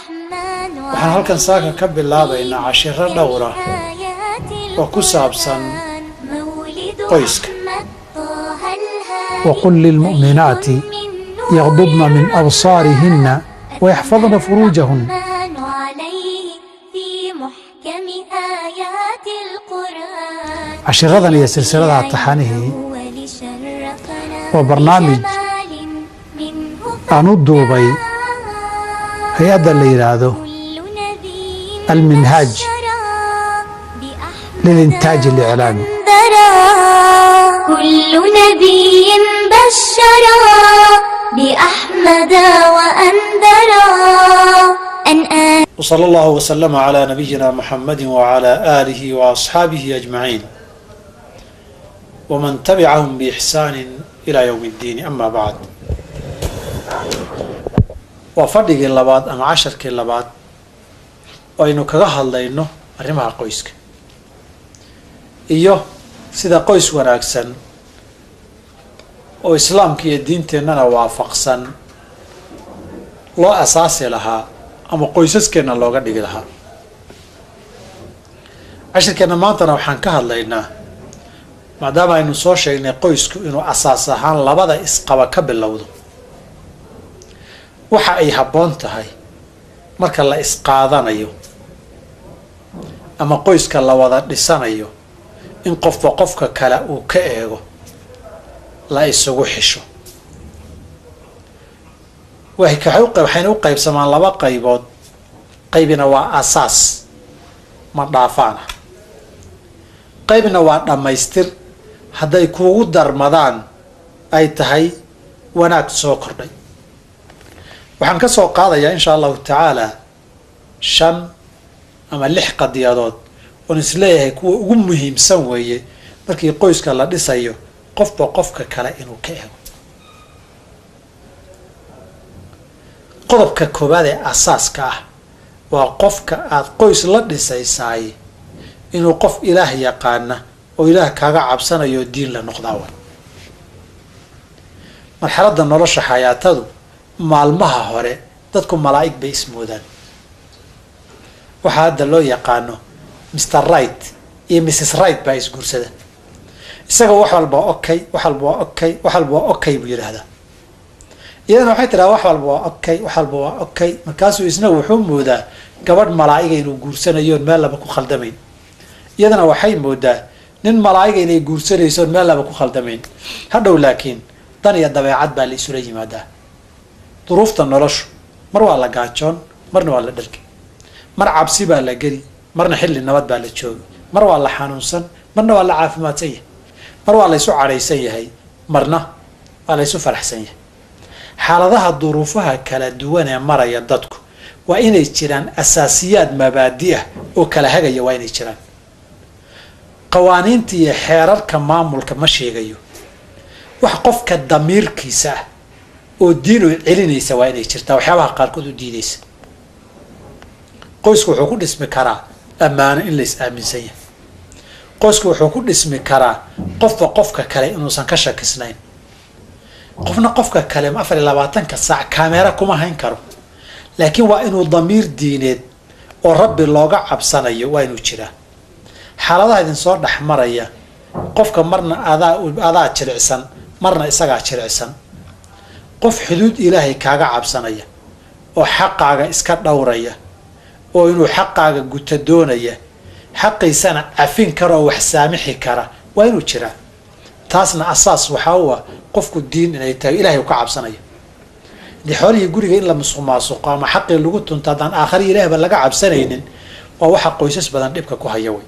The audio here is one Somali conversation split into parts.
Waxaan halkan saaka ka bilaabaynaa cashiro dhowra oo ku saabsan qoyska. Waqul lilmu'minaati yaqdudna min absaarihinna wayaxfadna furuujahun. Cashiradan iyo silsiladaha taxanihii waa barnaamij aan u duubay hay-adda la yidhaahdo Alminhaaj lilintaaj aliclaami. كل نبي بشرا بأحمد وأنذرا أن وصلى الله وسلم على نبينا محمد وعلى آله وأصحابه أجمعين ومن تبعهم بإحسان إلى يوم الدين، أما بعد. Waa fadhigii labaad ama casharkii labaad oo aynu kaga hadlayno arrimaha qoyska iyo sida qoys wanaagsan oo islaamka iyo diinteennana waafaqsan loo asaasi lahaa ama qoysaskeenna looga dhigi lahaa. Cashirkeenna maantana waxaan ka hadlaynaa, maadaama aynu soo sheegnay qoysku inuu asaas ahaan labada isqaba ka bilowdo, waxa ay habboon tahay marka la isqaadanayo ama qoyska la wada dhisanayo in qofba qofka kale uu ka eego, la isugu xisho. Waxayna u qaybsamaan laba qaybood. Qaybina waa asaas ma dhaafaana, qaybna waa dhammaystir hadday kuugu darmadaan ay tahay wanaag soo kordhay. Waxaan ka soo qaadayaa, insha Allahu tacaala, shan ama lix qadiyadood oon isleeyahay kuwa ugu muhiimsan weeye markii qoyska la dhisayo qofba qofka kale inuu ka eego. Qodobka koowaad ee asaaska ah waa qofka aada qoys la dhisaysaay inuu qof Ilaah yaqaana oo Ilaah kaaga cabsanayo, diin la noqdaa way. Marxaladda nolosha, xayaatadu, maalmaha hore dadku malaa'ig bay ismoodaan. Waxaa hadda loo yaqaano Mr Right iyo Mrs Right baa isguursada. Isaga wax walba waa okay, wax walba waa okay, wax walba waa okay buu yidhaahdaa. Iyadana waxay tidhaha wax walba waa okay, wax walba waa okay. Markaasuu isna wuxuu moodaa gabadh malaa'iga inuu guursanayoon meel laba ku khaldamayn. Iyadana waxay moodaa nin malaa'iga inay guursanaysoon meel laba ku khaldamayn. Hadhow laakiin dan iyo dabeecad baa la isula yimaadaa. Duruufta noloshu, mar waa la gaajoon, marna waa la dhargi, mar cabsi baa la geli, marna xilli nabad baa la joogi, mar waa la xanuunsan, marna waa la caafimaadsan yahay, mar waa la ysu cadhaysan yahay, marna waa la ysu faraxsan yahay. Xaaladaha duruufaha kala duwan ee maraya dadku, waa inay jiraan asaasiyaad mabaadi ah oo kala hagaya. Waa inay jiraan qawaaniinta iyo xeerarka maamulka. Ma sheegayo wax qofka damiirkiisa ah oo diin u celinaysa. Waa inay jirtaa waxyaabaha qaarkood u diidaysa. Qoysku wuxuu ku dhismi karaa ammaano, in la is aaminsan yahay. Qoysku wuxuu ku dhismi karaa qofba qofka kale inuusan ka shakisnayn. Qofna qofka kale 24-ka saac kameera kuma hayn karo, laakiin waa inuu damiir diineed oo Rabbi looga cabsanayo waa inuu jiraa. Xaaladaha idin soo dhex maraya, qofka marna adaa jilicsan, marna isagaa jilicsan. Qof xuduud Ilaahay kaaga cabsanaya oo xaqaaga iska dhowraya oo inuu xaqaaga guto doonaya, xaqiisana cafin kara oo wax saamixi kara waa inuu jiraa. Taasna asaas waxaa u ah qofku diin inay tahay, Ilahay uu ka cabsanayo. Dee xoolihii guriga in la musuq maasuqo ama xaqii lagu tunto haddaan aakhari Ilaahba laga cabsanaynin, waa waxa qoysas badan dhibka ku haya wey.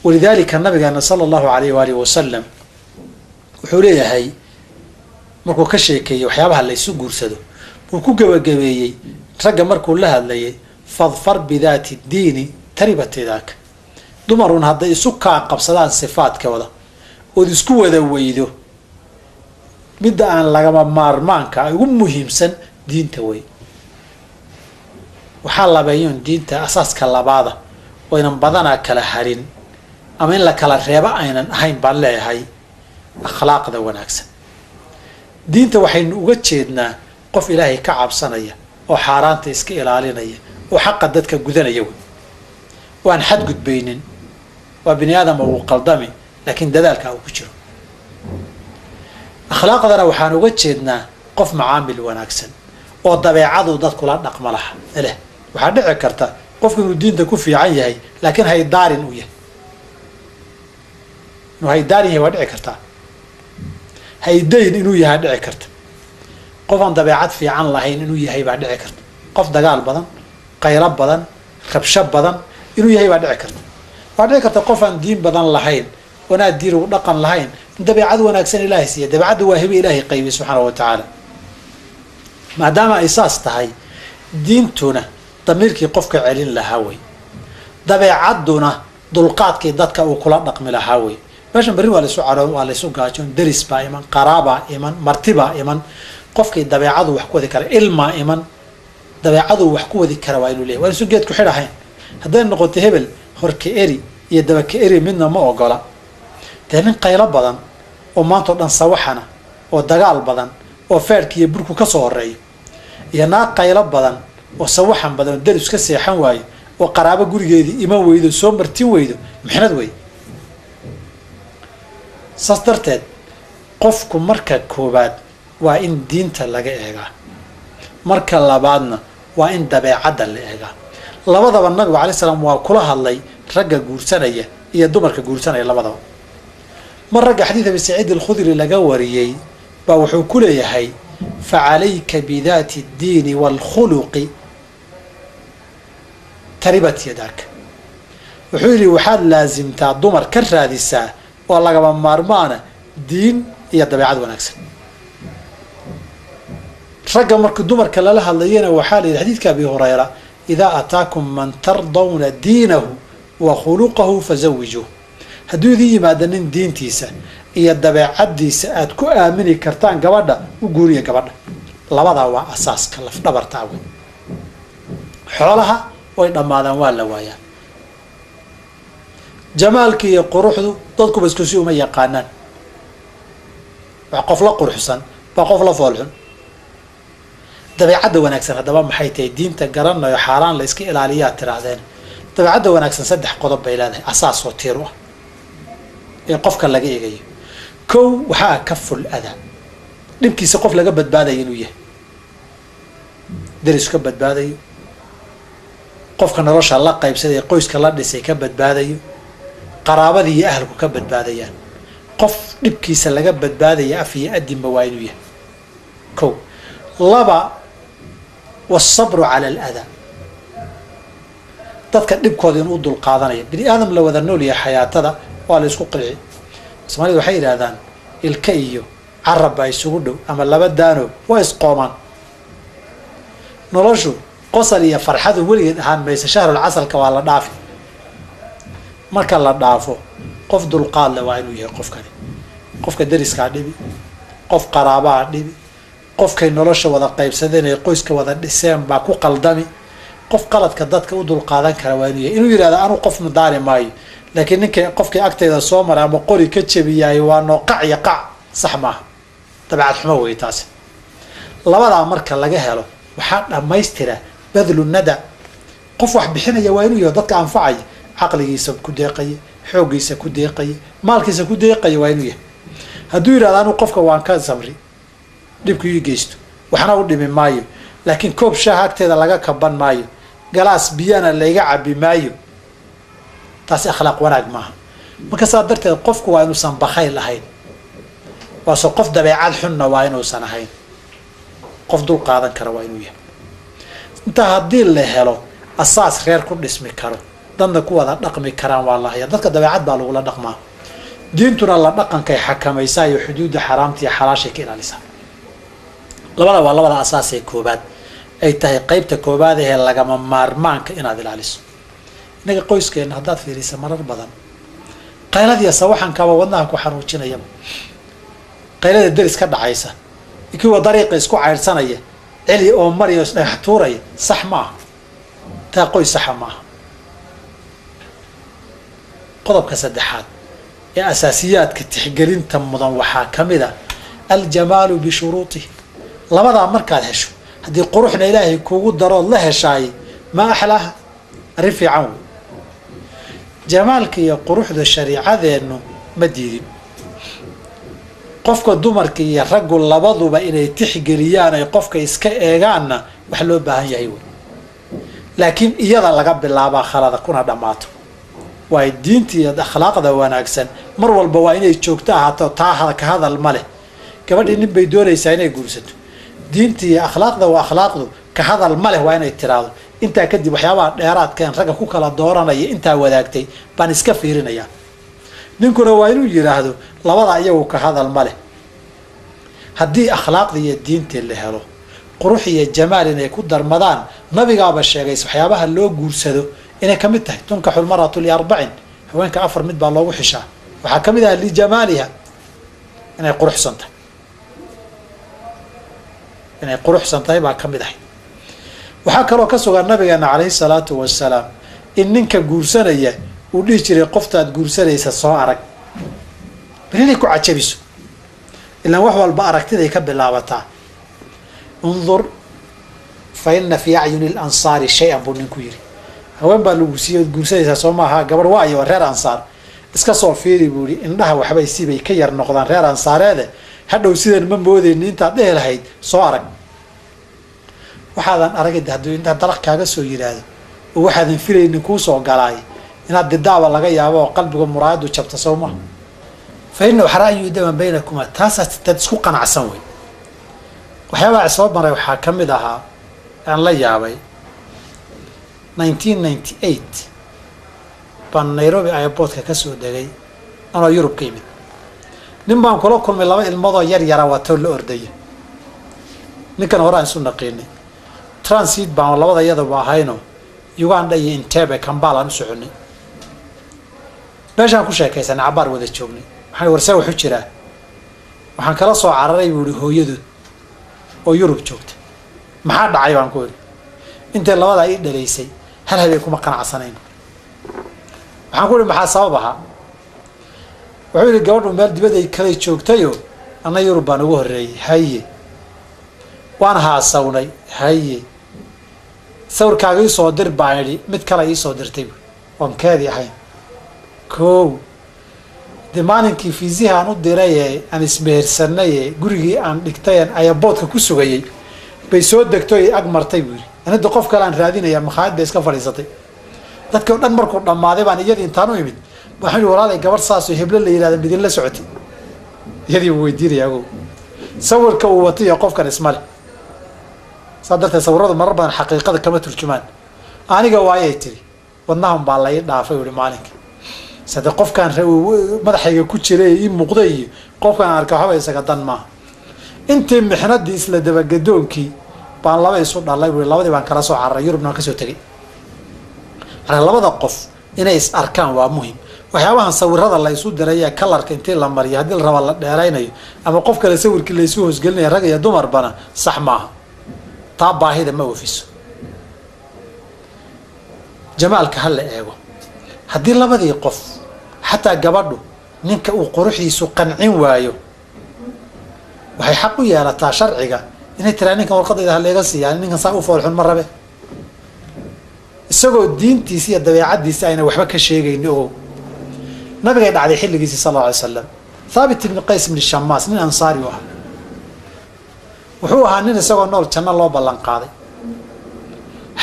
Walidaalika nabigeena sala Allahu alayh waalihi wasalam wuxuu leeyahay, markuu ka sheekeeyey waxyaabaha la isu guursado, wuu ku gebagabeeyey ragga markuu la hadlayay: "Fadfar bidaati diini taribat yadaaka." Dumarun hadday isu kaa qabsadaan sifaadkooda ood isku wada weydo, midda aan lagama maarmaanka ugu muhiimsan diinta wey. Waxaa labeeyoon diinta asaaska labaada oynan badanaa kala harin ama in la kala reebo aynan ahayn baan leeyahay, akhlaaqda wanaagsan. Diinta waxaynu uga jeednaa qof Ilaahay ka cabsanaya oo xaaraanta iska ilaalinaya oo xaqa dadka gudanaya wey, waan xadgudbaynin. Waa bini aadam oo uu qaldami, laakiin dadaalka uu ku jiro. Akhlaaqdana waxaan uga jeednaa qof macaamil wanaagsan oo dabeecadu dadkula dhaqma laha leh. Waxaa dhici karta qofku inuu diinta ku fiican yahay laakiin haydaarin uu yahay, inuu haydaarin yahay waa dhici kartaa, haydayn inuu yahay dhici karta, qof aan dabeecad fiican lahayn inuu yahay baa dhici karta, qof dagaal badan, qaylo badan, rabsho badan inuu yahay baa dhici karta. Waa dhici karta qof aan diin badan lahayn oonaa diin ugu dhaqan lahayn in dabeecad wanaagsan ilaahay siiya. Dabeecadda waa hibe ilaahay qaybiyey subxaana wa tacaala. Maadaama ay saas tahay, diintuna damiirkii qofka celin lahaa wey, dabeecadduna dulqaadkii dadka uu kula dhaqmi lahaa wey. Meeshan berri waa laysu cadhoon, waa laysu gaajoon, deris baa iman, qaraabaa iman, martibaa iman. Qofkii dabeecadu wax ku wadi kara, ilmaa iman, dabeecadu wax ku wadi kara waa inuu leeyahy. Waa inuusan geed ku xidh ahayn. Hadday noqoto hebel horka eri iyo dabaka eri midna ma ogola, dee nin qaylo badan oo maantao dhan sawaxana oo dagaal badan oo feerhka iyo burku ka soo horeeyo, iyo naag qaylo badan oo sawaxan badan oo deris ka seexan waayo oo qaraabo gurigeedii iman weydo, soo martin weydo, mixnad wey. Saas darteed qofku marka koobaad waa in diinta laga eegaa, marka labaadna waa in dabeecadda la eegaa. Labadaba nabigu alay salaam waa kula hadlay ragga guursanaya iyo dumarka guursanaya labadaba. Mar ragga xadiid Abi Saciid Alkhudri laga wariyey baa wuxuu ku leeyahay fa calayka bidaati addiini waalkhuluqi taribat yadaak. Wuxuu yidhi waxaad laasimtaa dumar ka raadisaa oo lagama maarmaana diin iyo dabeecad wanaagsan. Ragga marka dumarka lala hadlayana waxaa la yidhi xadiidka Abi Hurayra, idaa ataakum man tardawna diinahu wa khuluqahu fazawijuuh. Hadduu idin yimaado nin diintiisa iyo dabeecaddiisa aad ku aamini kartaan gabadha, u guuriya gabadha. Labadaa waa asaaska lafdhabartaa wey. Xoolaha way dhammaadaan, waa la waayaa. Jamaalka iyo quruxdu dadkuba isku si uma yaqaanaan. Wax qof la quruxsan baa qof la foolxun. Dabeecadda wanaagsan haddaba maxay tahay? Diinta garanayo xaaraan la iska ilaaliyaa tiraahdeen. Dabeecadda wanaagsan saddex qodob bay leedahay, asaas oo tiir u ah ee qofka laga eegayo. Kow, waxaa ka ful adaa, dhibkiisa qof laga badbaadayo inuu yahay, derisku ka badbaadayo, qofka nolosha la qaybsaday, qoyska la dhisay ka badbaadayo, qaraabadii iyo ahalku ka badbaadayaan. Qof dhibkiisa laga badbaadaya af iyo adinba waa inuu yahay. Kow. Laba, wasabru cala aladaa, dadka dhibkooda inuu dulqaadanaya. Bini aadam la wada nool yahay xayaatada waa la isku qilci. Soomaalida waxay yidhaahdaan ilka iyo carab baa isugu dhow, ama laba daano waa isqoomaan. Noloshu qosol iyo farxadu weligeed ahaan maysa, shahrul casalka waa la dhaafi. Marka la dhaafo qof dulqaad leh waa inuu yahay qofkani. Qofka deriskaa dhibi, qof qaraabaha dhibi, qofkay nolosha wada qaybsadeen ee qoyska wada dhiseen baa ku qaldami. Qof qaladka dadka u dulqaadan kara waa inuu yahay. Inuu yidhahdo anuu qof mudaari maayo, laakiin ninkay qofkii agtayda soo maray ama qori ka jabiyaay waa noo qac iyo qac, sax maaha, dabeecad xumo wey taasi. Labadaa marka laga helo waxaa dhammaystira badlu nada. Qof wax bixinaya waa inuu yaho, dadka anfacaya, caqligiisa ku deeqaya, xooggiisa ku deeqaya, maalkiisa ku deeqaya waa inuu yahay. Hadduu yidhahdo anuu qofka waan ka samri, dhibku ii geysto, waxna u dhimi maayo, laakiin koob shaaha agteeda laga kaban maayo, galaas biyana layga cabi maayo, taasi akhlaaq wanaag maaha. Marka saa darteed qofku waa inuusan bakhayl ahayn, waase qof dabeecad xunna waa inuusan ahayn, qof dul qaadan kara waa inuu yahay. Intaa haddii la helo asaas reer ku dhismi karo, dadna ku wada dhaqmi karaan waa la hayaa. Dadka dabeecad baa lagula dhaqmaa, diintuna la dhaqankay xakamaysaa iyo xuduudda xaraamta iyo xalaashay ka ilaalisaa. Labada waa labada asaasee koobaad ay tahay, qaybta koobaad ahee lagama maarmaanka inaad ilaaliso. Innaga qoyskeenna haddaad fiirisa marar badan qayladiiya sawaxankaaba wadnaha ku xanuujinayaba, qaylada deris ka dhacaysa, kuwa dariiqa isku caydhsanaya, celi oo mariyo isdhagax tuuraya, sax ma aha. Taa qoys saxa ma aha. Qodobka saddexaad ee asaasiyaadka tixgelinta mudan waxaa ka mid a aljamaalu bishuruutihi. Labadaa markaad hesho Haddii quruxna Ilaahay kugu darood la heshaay, ma axlaaha, arrin fiican wey. Jamaalka iyo quruxda shariicadeennu ma diidin qofka dumarka iyo raggu labaduba inay tixgeliyaan, ay qofka iska eegaanna wax loo baahan yahay wey. Laakiin iyada laga bilaabaa khalada kuna dhammaato. Waayo, diinta iyo akhlaaqda wanaagsan mar walba waa inay joogto ahaato, taa ka hadal ma leh. Gabadhii nin bay doonaysaa inay guursato, diinta iyo akhlaaqda waa akhlaaqdu ka hadal ma leh, waa inay tiraahdo intaa kadib waxyaabaha dheeraadkeen ragga ku kala dooranaya intaa wadaagtay baan iska fiirinayaa. Ninkuna waa inuu yidhaahdo labada iyagu ka hadal ma leh. Haddii akhlaaqda iyo diintii la helo, qurux iyo jamaal inay ku darmadaan, nabigaaba sheegay waxyaabaha loo guursado inay ka mid tahay tunkaxu lmaratu liarbacin, haweenka afar mid baa loogu xishaa, waxaa ka mid ah lijamaaliha, inay quruxsan tahay, inay quruxsan tahay baa ka mid ahay. Waxaa kaloo ka sugan nabigeena calayhi salaatu wasalaam in ninka guursanaya uu dhihi jiray qoftaad guursanaysa soo arag, bal inay ku cajabiso, ilaan wax walba aragtiday ka bilaabataa. Undur fa ina fii acyuni lansaari shay-an buu ninku yidhi. Haween baa lagu siiyey ood guursanaysaa soo maaha, gabadh waayo waa reer ansaar, iska soo fiiri buu yihi, indhaha waxbay sibay ka yar noqdaan reer ansaareede, hadhow sidan ma moodeyni intaad dhehi lahayd soo arag. Waxaadan aragid hadduu intaa dalaq kaaga soo yidhaahdo oo waxaadan filaynin kuu soo galaay, inaad didaaba laga yaabo oo qalbiga muraayadu jabta soo maha. Fa ina waxraa an yudama baynakuma, taasaa dad isku qanacsan wey. Waxyaabaha soo maray waxaa ka mid ahaa aan la yaabay 1998 baan Nairobi airportka ka soo degay anoo Yurub ka yimid. Nin baan kula kulmay laba ilmoodoo yar yara watoo la ordaya. Ninkan hore aan isu naqiinay, transit baan labada iyadaba ahayno, Uganda iyo Entebbe Kampala aan u soconay. Meeshaan ku sheekaysanay, cabaar wada joognay. Waxaan warsee waxu jiraa, waxaan kala soo cararay buu ihi hooyadood oo Yurub joogta. Maxaa dhacay baan ku idhi. Intay labadaa ii dhalaysay hal habeen kuma qanacsanayn. Waxaan ku ihi maxaa sabab ahaa? Wuxuu yidhi gabadhu meel dibad ay kalay joogtayo, anna Yurub baan ugu horreeyey. Haye, waan haasawnay. Haye, sawirkaaga ii soo dir baan idhi, mid kale ii soo dirtay buui oon keedii ahayn. Kow dee maalinkii fiisiha aan u dirayee aan ismehersanayee gurigii aan dhigtay ayaboodka ku sugayey bay soo degtoy ag martay buu yidhi. Anida qof kale aan raadinaya, makhaayad bay iska fadhiisatay. Dadkii o dhan markuu dhammaaday baan iyadii intaan u imid waxaan ihi walaalay gabadh saasoo heblo la yidhahda midin la socotay? Iyadii buu weydiinaya agow sawirka uu watay iyo qofkan ismale. Saa darteed sawiradu marar badan xaqiiqada kama turjumaan. Aniga waayay tiri wadnahun baa la ii dhaafay uhi maalinka sade qofkaan madaxayga ku jira ee ii muuqday iyo qofkaan arka waxba isaga dan maaha. Intii mixnadii isla dabagadoonkii baan laba isu dhalay bui, labadii baan kala soo cararay, Yurubna waan kasoo tegay. Marka labada qof inay is arkaan waa muhim. Waxyaabahan sawirada la isu diray ee kalarka intii la mariyo haddii la raba la dheeraynayo ama qof kale sawirkii la isu hoosgelinaya rag iyo dumarbana sax maaha, taa baahida ma wafiso. Jamaalka ha la eego. Haddii labadii qof xataa gabadhu ninka uu quruxdiisu qancin waayo, waxay xaq u yeelataa sharciga inay tiraa ninkan warqadayda ha layga siiya, ninkan saa u foolxun ma rabe, isagoo diintiisa iyo dabeecaddiisa ayna waxba ka sheegayni. Ogow nabigay dhacday xilligiisii sal alla alay slam. Thaabit ibni Qays ibni Shamaas nin ansaari u ahaa, wuxuu ahaa nin isagoo nool janno loo ballan qaaday.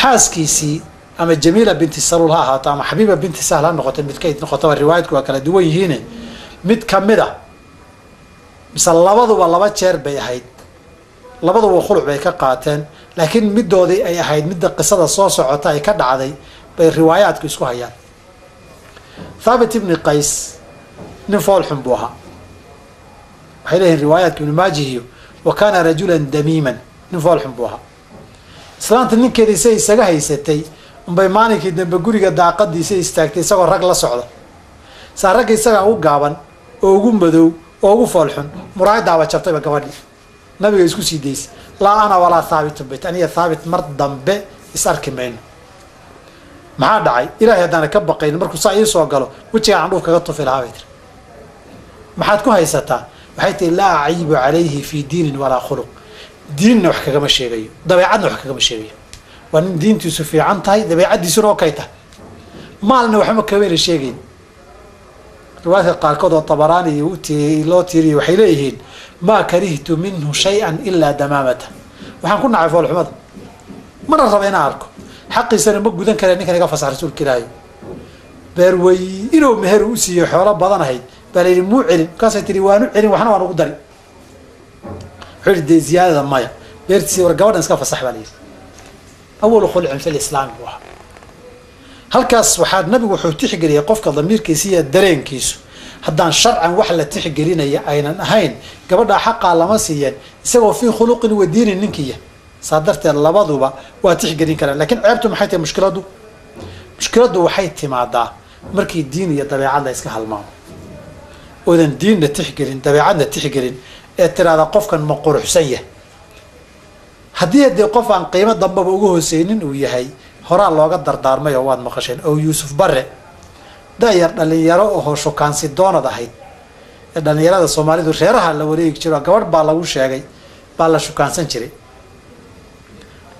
Xaaskiisii ama Jamiila binti Saluul ha ahaato ama Xabiiba binti Sahl ha noqoto, midkayd noqotaba riwaayadku waa kala duwan yihiine, mid kamid a mise labaduba laba jeer bay ahayd, labaduba khuluc bay ka qaateen, laakiin midoodii ay ahayd midda qisada soo socota ay ka dhacday bay riwaayaadku isku hayaan. Thaabit ibni Qays nin foolxun buu ahaa, waxay leeyihin riwaayaadka Ibnu Maajihiyo wa kaana rajulan damiiman, nin foolxun buu ahaa. Islaanta ninkeedii say isaga haysatay unbay maalinkii dambe guriga daaqadiisa istaagtay isagoo rag la socda. Saa ragga isagaa ugu gaaban oo ugu madow oo ugu foolxun, muraayadaaba jabtayba gabadhii. Nabiga isku sii daysay, laa ana walaa thaabitun bayt, aniya Thaabit mar dambe is arki mayno. Maxaa dhacay? Ilaahay haddaana ka baqaynin markuu saa ii soo galo wejigaa candhuuf kaga tufi lahaa bay tiri. Maxaad ku haysataa? Waxay tihi laa aciibu calayhi fii diinin walaa khuluq, Diinna wax kagama sheegayo, dabeecadna wax kagama sheegayo. Waa nin diintiisu fiican tahay, dabeecaddiisuna okay tahay, maalna waxba kamayna sheegayn. Riwaayadka qaarkood oo Tabaraani loo tiiriyo waxay leeyihiin maa karihtu minhu shay-an ilaa damaamata, waxaan ku nacay foolxumada, mana raba inaan arko, xaqiisana ma gudan kare, ninkan iga fasax rasuulka ilaahay. Beerwey inuu meher u siiyey xoolo badan ahayd baa la yidhi muu celin, markaasay tihi waanu celin, waxna waan ugu dari. Wuxuu yidhi dee ziyaadada maya, beertiisii war gabadhan iska fasax baa la yidhi. Awalu khulcin fi lislaami buu ahaa. Halkaas waxaa nabigu wuxuu tixgeliyay qofka damiirkiisa iyo dareenkiisu. Haddaan sharcan wax la tixgelinaya aynan ahayn, gabadhaa xaqaa lama siiyeen, isagoo fii khuluqin wa diinin ninkiya. Saa darteed labaduba waa tixgelin karaan. Laakiin ceebtu maxay tahay? Mushkiladdu waxay timaadaa markii diin iyo dabeecad la iska halmaamo, oodan diinna tixgelin dabeecadna tixgelin, ee tiraahda qofkan ma quruxsan yahay. Haddii dee qof aan qiimo dambaba uga hooseynin uu yahay, horaa looga dardaarmay oo waad maqasheen oo Yuusuf Barre da'yar dhalinyaro ohoo shukaansi doonad ahayd ee dhalinyarada Soomaalidu reeraha la wareegi jiro, gabadh baa lagu sheegay baa la shukaansan jiray,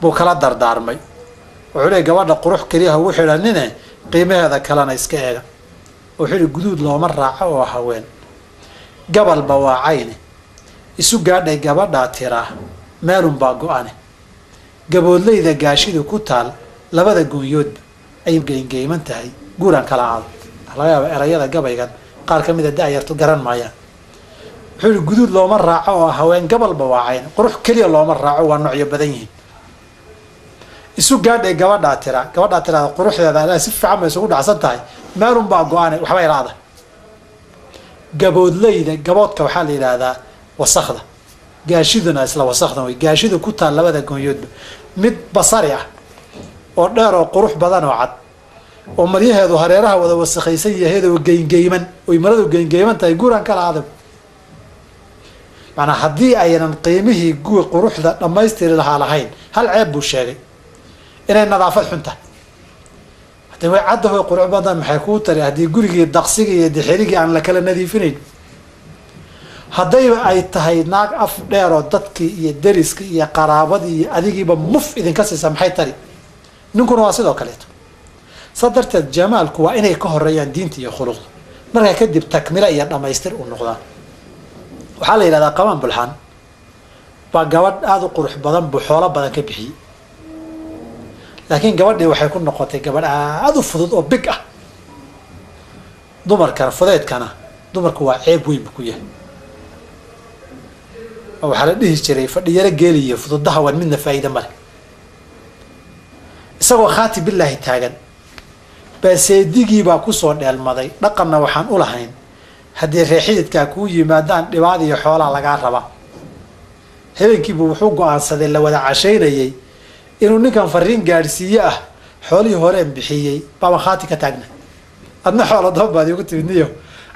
buu kala dardaarmay. Wuxuu leey gabadha qurux keliya ha ugu xidhanine, qiimaheeda kalena iska eega. Wuxuu yihi guduud looma raaco oo haween, gabalba waa cayne, isu gaadhay gabadhaa tiraa meelunbaa go-ane, gaboodlayda gaashidu ku taal labada goonyoodba ay geengeyman tahay, guuraan kala aado. Laga yaaba erayada gabaygan qaar ka mida da'yartu garan maayaan. Wuxuu yihi guduud looma raaco oo haween, gabalba waa cayne, qurux keliya looma raaco, waa noocyo badan yihiin. Isu gaadhay gabadhaa tiraa, gabadhaa tiraada quruxdeeda alaa si fiican bay isugu dhacsan tahay, meelunbaa go-ane, waxba ilaada. Gaboodlayda, gaboodka waxaa la yidhaahdaa wasakda, gaashiduna isla wasakdan wey, gaashidu ku taal labada goonyoodba, mid basari ah oo dheer oo qurux badan oo cad oo maryaheedu hareeraha wada wasakhaysan yahaydoo geyngeyman, oy maradu geyngeyman tahay, guuraan kala adag. Macnaa haddii aynan qiimihii guur quruxda dhammaystiri lahaa lahayn, hal ceeb buu sheegay, inay nadaafad xun tahay. Haddii way cadda way qurux badan, maxay kuu tari haddii gurigii daqsigii iyo dixirigii aan la kala nadiifinayn? Haddayba ay tahay naag af dheer oo dadkii iyo deriskii iyo qaraabadii iyo adigiiba muf idinka siisa, maxay tari? Ninkuna waa sidoo kaleeto. Saa darteed jamaalku waa inay ka horeeyaan diinta iyo khuluqda, markaa kadib takmilo iyo dhammaystir u noqdaan. Waxaa la yidhahdaa Qamaan Bulxaan baa gabadh aada u qurux badan buu xoolo badan ka bixiyey, laakiin gabadhii waxay ku noqotay gabadh aada u fudud oo big ah. Dumarkana fudeydkana dumarku waa ceeb weyn buu ku yahay. Oo waxaa la dhihi jiray fadhiyaro geeliyo fududaha waan midna faa'iida male. Isagoo khaati billaahi taagan baa seedigii baa kusoo dheelmaday. Dhaqanna waxaan u lahayn haddii reexididkaa kuu yimaadaan dhibaad iyo xoolaa lagaa rabaa. Habeenkiibu wuxuu go-aansaday la wada cashaynayay inuu ninkan fariin gaadhsiiye ah, xoolihii horeen bixiyey baaba khaati ka taagna, adna xoola doon baad iigu timid niyo,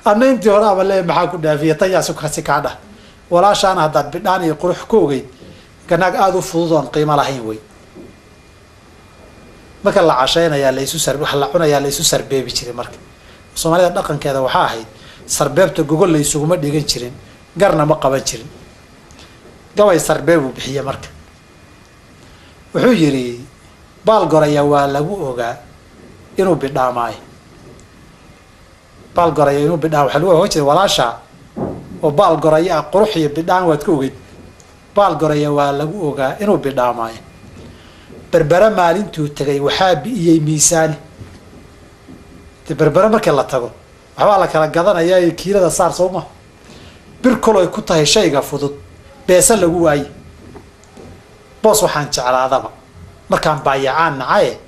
adna intii hore ama lee maxaa ku dhaafiya tan yaa si kaa dhah. Walaashaana haddaad bidhaan iyo qurux ku ogeyd, ganaag aada u fudud oon qiimo lahayn wey. Marka la cashaynayaa la isu sar, wax la cunayaa la isu sarbeebi jiray. Marka Soomaalida dhaqankeeda waxaa ahayd sarbeebta gogol la isuguma dhigan jirin, garna ma qaban jirin. Gabay sarbeebuu bixiye. Marka wuxuu yidhi baal goraya waa lagu ogaa inuu bidhaamaayo, baal goraya inuu bidhaam waxaa lagu ogan jiray walaashaa oo baal goraya ah, qurux iyo bidhaan waad ka ogeyd. Baal goraya waa lagu ogaa inuu bidhaamaayo. Berbere maalintuu tegay waxaa bi'iyey miisaani. De berbere markii la tago waxbaa la kala gadanayaa iyo kiilada saar soo ma bir koloy ku tahay shayga fudud beesa lagu waaye. Boos waxaan jeclaadaba markaan baayacaan nacaye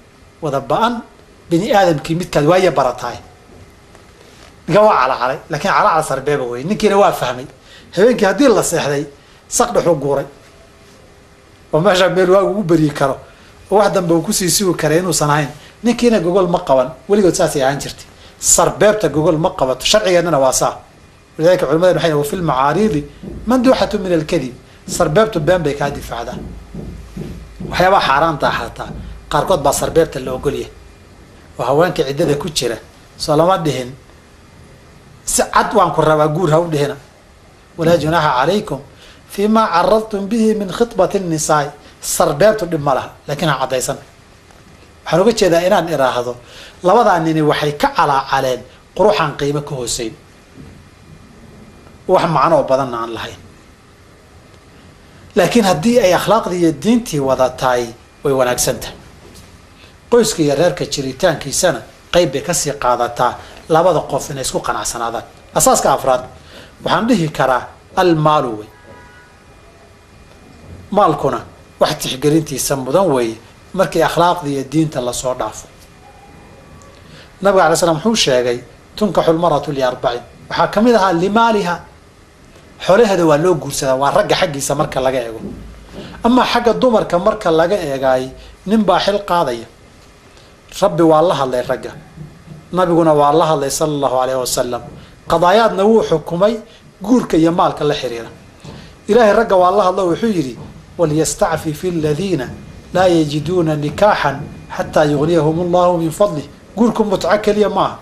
wada ba-an bini aadamkii midkaad waaye barataay. Ninkan waa calacalay, laakiin calacal sarbeeba wey. Ninkiina waa fahmay. Habeenkii haddii la seexday saqdhexuu guuray oo meesha meel waagu ugu beryi karo oo wax dambe uu kusii sugi karay inuusan ahayn. Ninkiina gogol ma qaban, weligood saasay ahaan jirtay. Sarbeebta gogol ma qabato, sharcigeennana waa saa. Walidaalika culimaden waxay wa fi lmacaariidi manduuxatu min alkadib, sarbeebtu been bay kaa difaacdaa. Waxyaabaha xaaraanta xataa qaarkood baa sarbeebta la ogolyahay oo haweenka ciddada ku jira soo lama dhihin si cad waan ku rabaa guur ha u dhihina, walaa junaaxa calaykum fii maa caradtum bihi min khidbati nnisaai. Sarbeebtu dhib ma laha, laakiin ha caddaysan. Waxaan uga jeedaa inaan iraahdo labadaa nini waxay ka calaacaleen quruxaan qiimo ka hooseyn, wax macnoo badanna aan lahayn. Laakiin haddii ay akhlaaqdii iyo diintii wada tahay way wanaagsan tahay. Qoyska iyo reerka jiritaankiisana qayb bay kasii qaadataa labada qof inay isku qanacsanaadaan. Asaaska afraad waxaan dhihi karaa almaalu wey. Maalkuna wax tixgelintiisa mudan weeye markii akhlaaqda iyo diinta lasoo dhaafo. Nabiga alay slam wuxuu sheegay tunkaxu lmaratu liarbacin, waxaa ka mid ahaa limaaliha, xoolaheeda waa loo guursadaa, waa ragga xaggiisa marka laga eego. Amaa xagga dumarka marka laga eegaay nin baa xil qaadaya. Rabbi waa la hadlay ragga, nabiguna waa la hadlay sala allahu alayhi wasalam. Qadaayaadna wuu xukumay guurka iyo maalka la xiriira. Ilaahay ragga waa la hadlo, wuxuu yidhi walyastacfif aladiina laa yajiduuna nikaaxan xataa yugniyahum allahu min fadlih. Guurku mutco keliya maaha,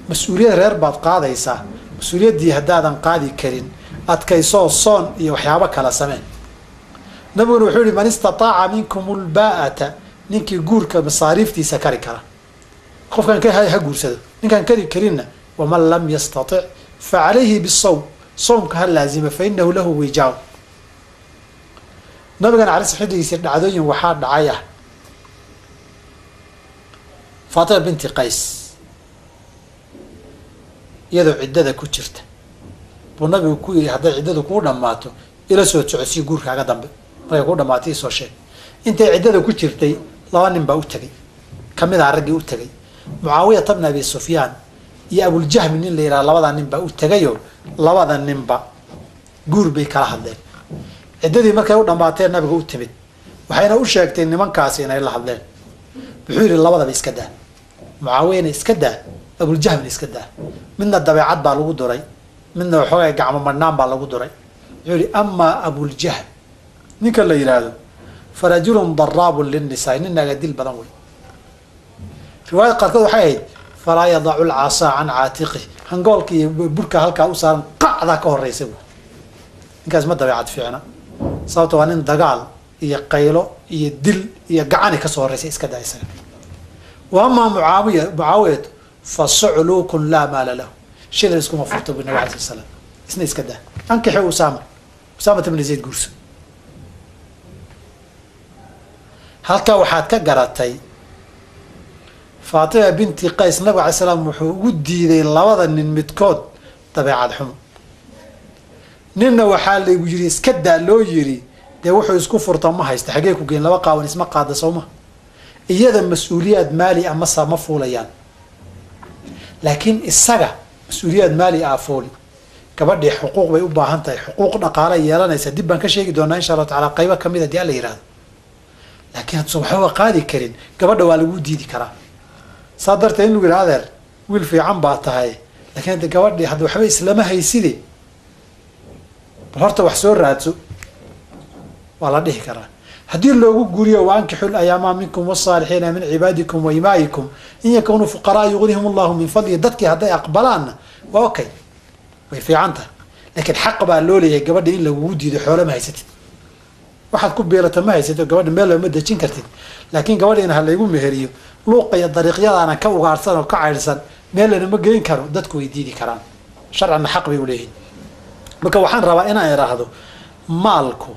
mas-uuliyad reer baad qaadaysaa. Mas-uuliyaddii haddaadan qaadi karin adkaysoo soon iyo waxyaabo kala sameen. Nabiguna wuxuu yihi man istataaca minkum ulbaa'ata, ninkii guurka masaariiftiisa kari kara, qofkan ha guursado, ninkaan kari karinna waman lam yastatic fa calayhi bisawm, sawmka ha laazima fa inahu lahu wijaaw. Nabigana alay sl xilligiisa dhacdooyin waxaa dhacay ah Faatima binti Qays iyadoo ciddada ku jirta buu nabigu ku yidhi hadday ciddadu kuu dhammaato ila soo socodsii guurkaaga dambe, markay kuu dhammaatay isoo sheeg. Intay ciddada ku jirtay laba nin baa u tegey, kamid aha raggii u tegey, Mucaawiyata bna Abi Sufyaan iyo Abuljahmi nin la yidhaha. Labadaa nin baa u tegayoo labada ninba guur bay kala hadleen. Ciddadii markay u dhammaateen nabiga u timid, waxayna u sheegtay nimankaasi inay la hadleen. Wuxuu yidhi labadaba iska daa, Mucaawiyana iska daa, Abuljahmina iska daa. Midna dabeecad baa lagu duray, midna waxoogay gacmo madhnaan baa lagu duray. Wuxuu yihi amaa Abuljahm ninka la yidhaahdo farajulun daraabun linnisaa, nin naaga dil badan wey. Riwaayad qaarkood waxay ahayd falaa yadacu lcasaa can caatiqih, hangoolka iyo burka halkaa u saaran qacdaa ka horeysa buy. Ninkaas ma dabeecad fiicna, sababto waa nin dagaal iyo qaylo iyo dil iyo gacani kasoo horeysa, iska daa isaga. Wa amaa Mucaawiyatu fa sucluukun laa maala lahu, shilin iskuma furto bu nabig alay slat slam, isna iska daa. Ankixi Usaama, Usaamata bni Zayd guurso. Halkaa waxaad ka garatay Faatima binti Qays nabiga alay slam wuxuu ugu diiday labada nin midkood dabeecad xumo. Ninna waxaa laygu yidhi iska daa loo yidhi, dee wuxuu isku furta ma haysta, xaggee ku geen, laba qaawan isma qaada sowma. Iyada mas-uuliyaad maali ah masa ma fuulayaan, laakiin isaga mas-uuliyaad maali ah fuuli. Gabadhii xuquuq bay u baahan tahay, xuquuq dhaqaala yeelanaysa, dib baan ka sheegi doonaa insha allahu tacala qaybo kamid hadii alla yihahdo. Laakiin hadduusan waxbaba qaadi karin gabadha waa lagu diidi karaa. Saa darteed in lagu yidhaha adeer wiil fiican baa tahay, laakiin hadda gabadhii hadda waxba islama hayside, bal horta wax soo raadso waa la dhihi karaa. Haddii loogu guriyo wa ankixu layaamaa minkum wasaalixiina min cibaadikum wa imaa'ikum in yakunuu fuqaraa yugnihim allahu min fadlihi, dadkii hadday aqbalaanna waa okay, way fiican tahay. Laakiin xaq baa loo leeyahay gabadha in lagugu diido, xoolo ma haysatid, waxaad ku beelata ma haysatid, gabadha meel looma dejin kartid. Laakiin gabadhiina ha laygu meheriyo, luuqa iyo dariiqyadaana ka ugaarsan oo ka caydhsan meel lanama geyn karo, dadku way diidi karaan, sharcanna xaq bay uleeyihiin. Marka waxaan rabaa inaan idhaahdo maalku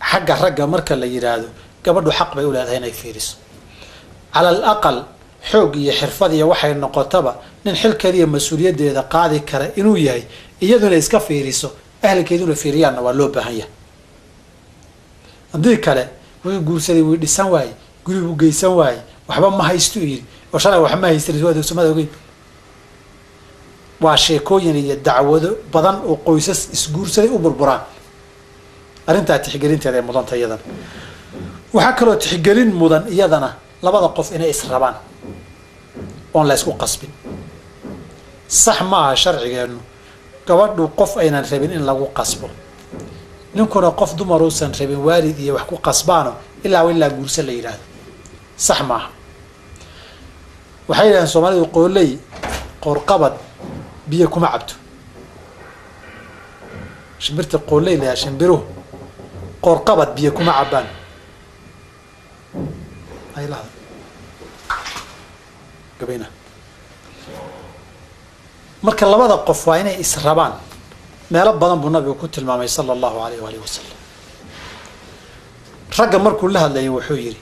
xagga ragga marka la yidhaahdo gabadhu xaq bay u leedahay inay fiiriso. Cala al aqal xoog iyo xirfad iyo waxay noqotaba nin xilkeeda iyo mas-uuliyaddeeda qaadi kara inuu yahay, iyaduna iska fiiriso, ahlkeeduna fiiriyaanna waa loo baahan yahay. Haddii kale wuu guursaday, wuu dhisan waayey, guri buu geysan waayey, waxba ma haysto yidhi, oo shalay wax ma haysan waa dowsamada ogeyn. Waa sheekooyin iyo dacwado badan oo qoysas isguursaday u burburaan. Arrintaa tixgelinteeda ay mudanta iyadana. Waxaa kaloo tixgelin mudan iyadana labada qof inay israbaan oon la isku qasbin. Sax maaha sharcigeennu gabadhu qof aynan rabin in lagu qasbo, ninkuna qof dumaruusan rabin waalid iyo wax ku qasbaano ilaa ilaa guursa la yidhaahdo, sax maaha. Waxay yidhahdeen soomaalidu qooley qoorqabad biyo kuma cabto. Shimbirta qooley layaa, shimbiruhu qoorqabad biyo kuma cabbaan. Marka labada qof waa inay israbaan. Meelo badan buu nabigu ku tilmaamay sala allahu alayh waalihi wasalam. Ragga markuu la hadlayay wuxuu yidhi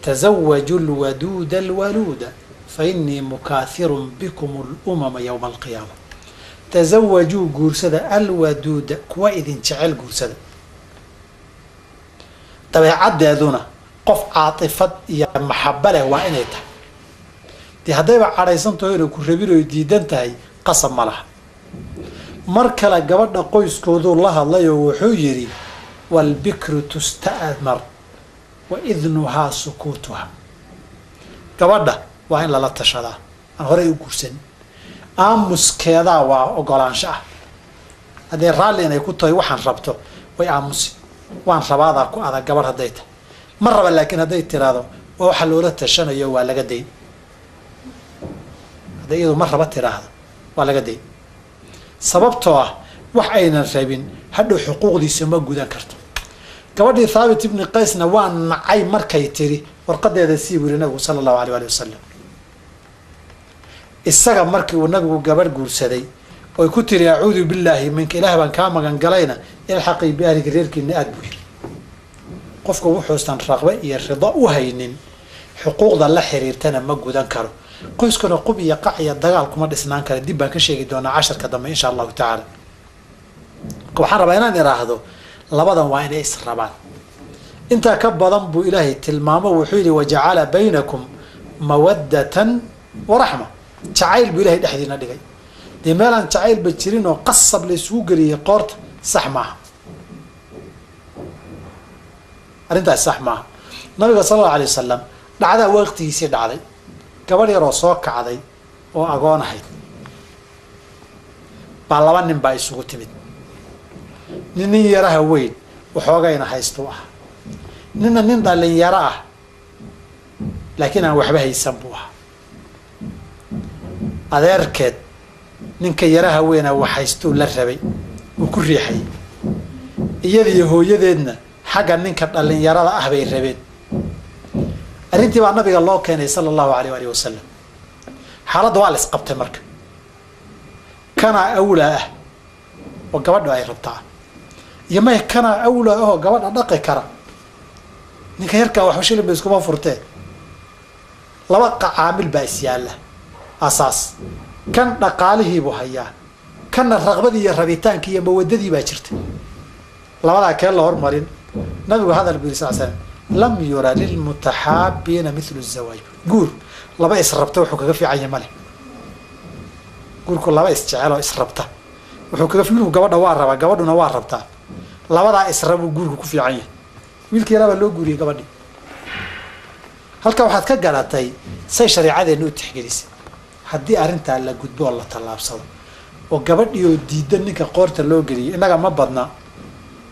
tazawaju lwaduuda alwaluuda fa inii mukaathirun bikum alumama yowma alqiyaama. Tazawajuu guursada alwaduuda, kuwa idin jecel guursada. Dabeecaddeeduna qof caatifad iyo maxaba leh waa inay tahay. Dee haddayba cadhaysan taho inay ku rabin oy diidan tahay, qasab ma laha. Mar kale gabadha qoyskooduu la hadlay oo wuxuu yidhi waalbikru tusta'mar wa idnuhaa sukuutuha. Gabadha waa in lala tashadaa, aan horey u guursanin. Aamuskeedaa waa ogolaansho ah. Haddee raalli inay ku tahay waxaan rabto way aamusi, waan rabaadaa ku adag gabadh hadday tahay. Ma raba laakiin hadday tiraahdo waa waxa loola tashanayo waa laga dayn. Hadday iyadu ma raba tiraahdo waa laga dayn, sababtoo ah wax aynan rabin hadhow xuquuqdiisa ma gudan karto. Gabadhii Thaabit ibni Qaysna waa nacay markay tiri warqadeeda sii buu yiri nabigu sala allahu alayh waali wasalam. Isaga markii uu nabigu gabadh guursaday oy ku tiri acuudu billaahi minka, ilaah baan kaa magan galayna, ilxaqii biahlika, reerkiina aad buu yiri. Qofku wuxuusan raqbe iyo rido u haynin xuquuqda la xiriirtana ma gudan karo. Qoyskuna qub iyo qac iyo dagaal kuma dhisnaan kara. Dib baan ka sheegi doonaa casharka dambe insha allahu tacaala. Marka waxaan rabaa inaan iraahdo labadan waa inay israbaan. Intaa ka badan buu ilaahay tilmaamo, wuxuu yidhi wajacala baynakum mawaddatan wa raxma. Jacayl buu ilahay dhexdiina dhigay. Dee meelaan jacaylba jirin oo qasab la isugu geliyey qoorta sax maaha, arrintaas sax maaha. Nabiga sala allahu alay wasalam dhacdaa waqtigiisii dhacday, gabadh yaroo soo kacday oo agoon ahayd baa laba nin baa isugu timid. Nin nin yaraha weyn waxoogayna haystuu ah, ninna nin dhalinyaro ah laakiin aan waxba haysan buu ahaa. Adeerkeed ninka yaraha weyna wax haystuu la rabay, uu ku riixayay. Iyadiiyo hooyadeedna xagga ninka dhalinyarada ah bay rabeen. Arrintii baa nabiga loo keenay sala allahu alayh waalihi wasalam. Xaaladda waa la isqabtay marka. Kanaa awlaa ah oo gabadhu ay rabtaa, iyo may kanaa awlaa ahoo gabadha dhaqi kara. Ninka yarkaa waxba shilin ba iskuma furtee. Laba caamil baa is yaalla asaas. Kan dhaqaalihiibuu hayaa, kanna raqbadii iyo rabitaankii iyo mawadadii baa jirta. Labadaa kee la hormarin? Nabigu hadal buu yiri sal slam, lam yura lilmutaxaabiina mithlu zawaaj. Guur laba israbta wuxuu kaga fiican yahay male. Guurku laba isjecel oo israbta wuxuu kaga, wiilku gabadha waa rabaa, gabadhuna waa rabtaa, labadaa israbuu guurku ku fiican yahay. Wiilkii yaraa baa loo guuriyey gabadhii. Halkaa waxaad ka garatay say shareecadeenna u tixgelisay. Haddii arrintaa la gudbo oo la tallaabsado oo gabadhii oo diidan ninka qoorta loo geliyay, innaga ma badna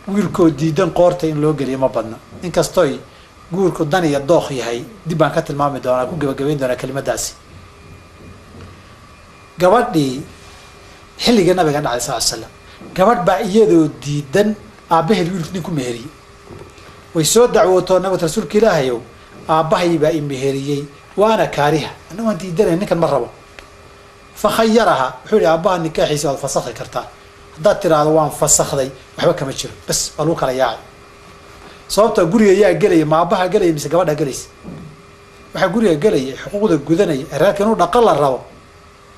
wiilkoo diidan qoorta in loo geliyo ma badna. Inkastoy guurku dan iyo dookh yahay, dib baan ka tilmaami doonaa, ku gebagabayn doonaa kelimadaasi. Gabadhii xilligii nabiga dhacay sal ly slam, gabadh baa iyadoo diidan aabbaheed wiilku nin ku meheriyey. Way soo dacwootoo nabig rasuulka ilaahayow, aabbahay baa i meheriyey waana kaariha, anna waan diidanay, ninkan ma rabo. Fa khayaraha, wuxuu yihi aabbaha nikaaxiisa waad fasakhi kartaa. Haddaad tiraahdo waan fasakday waxba kama jiro, bas waa lagu kala yaacay. Sababta guriga yaa gelaya, ma aabbaha gelaya mise gabadha gelaysa? Waxaa guriga gelaya xuquuqda gudanaya ee reerka inuu dhaqan la rabo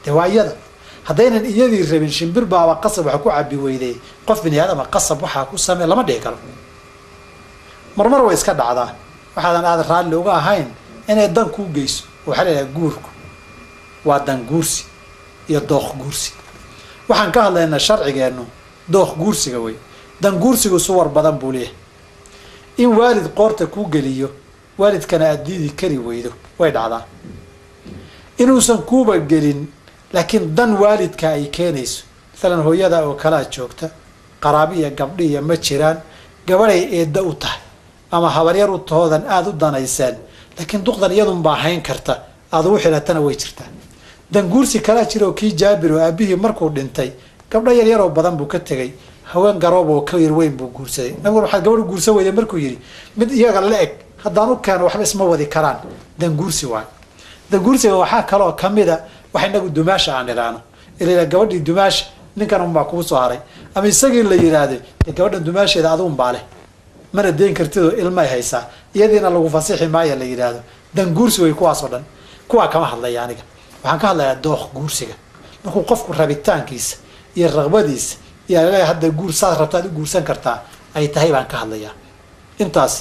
dee waa iyada. Haddaynan iyadii rabin, shimbir baaba qasab waxa ku cabi weyday. Qof bini aadama qasab waxaa ku samee lama dhihi karo. Marmar way iska dhacdaa waxaadan aada raalli uga ahayn inay dan kuu geyso. Waxaa la yidhaha guurku waa dan guursi iyo dooq guursi. Waxaan ka hadlaynaa sharcigeennu dooq guursiga wey. Dan guursigu suwar badan buu leeyahay. In waalid qoorta kuu geliyo, waalidkana aada diidi kari weydo way dhacdaa. Inuusan kuuba gelin laakiin dan waalidka ay keenayso, maalan hooyada oo kalaa joogta, qaraabi iyo gabdhiiya ma jiraan, gabadhay eedda u tahay ama habaryar u tahoodan aada u danayseen, laakiin duqdan iyadunbaa hayn karta, aada ugu xidhatana way jirtaa. Danguursi kalaa jira oo kii Jaabir oo aabihii markuu dhintay gabdho yaryaroo badan buu ka tegay. Haween garoob oo ka yar weyn buu guursaday. Nabiguna waxaad gabadh guursan weyday markuu yidhi, mid iyaga la eg haddaan u keeno waxba isma wadi karaan. Danguursi waay. Danguursiga waxaa kaloo kamida waxa inagu dumaasha aan idhaahno, ilaa gabadhii dumaasha ninkan unbaa kuu soo haray, ama isagii la yidhaahdo dee gabadhan dumaasheeda adigun baa leh, mana deen kartidoo ilmay haysaa, iyadiina lagu fasixi maayo la yidhaahdo. Danguursi way kuwaasoo dhan. Kuwaa kama hadlaya aniga. Waxaan ka hadlayaa dooq guursiga, markuu qofku rabitaankiisa iyo raqbadiisa iyo laleeyahay hadda guur saad rabta aad u guursan kartaa ay tahay baan ka hadlayaa. Intaas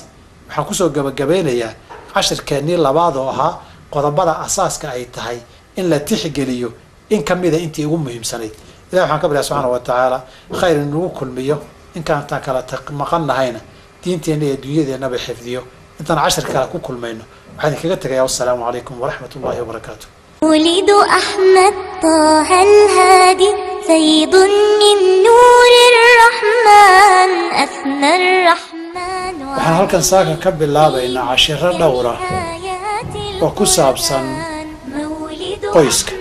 waxaan kusoo gabagabeynayaa cashirkeennii labaad oo ahaa qodobada asaaska ay tahay in la tixgeliyo, in kamida intii ugu muhiimsanayd. Ilahi waxaan ka baryaa subxaana wa tacaala khayr inagu kulmiyo, inkaantaan kala maqan nahayna diinteenna iyo dunyadeennaba xifdiyo. Intaan cashir kale ku kulmayno, waxaan idinkaga tegayaa wassalaamu calaykum waraxmat ullahi wabarakaatu. مولد أحمد طه الهادي فيض من نور الرحمن أثنى الرحمن. Waxaan halkan saaka ka bilaabaynaa cashiro dhowra oo ku saabsan qoyska.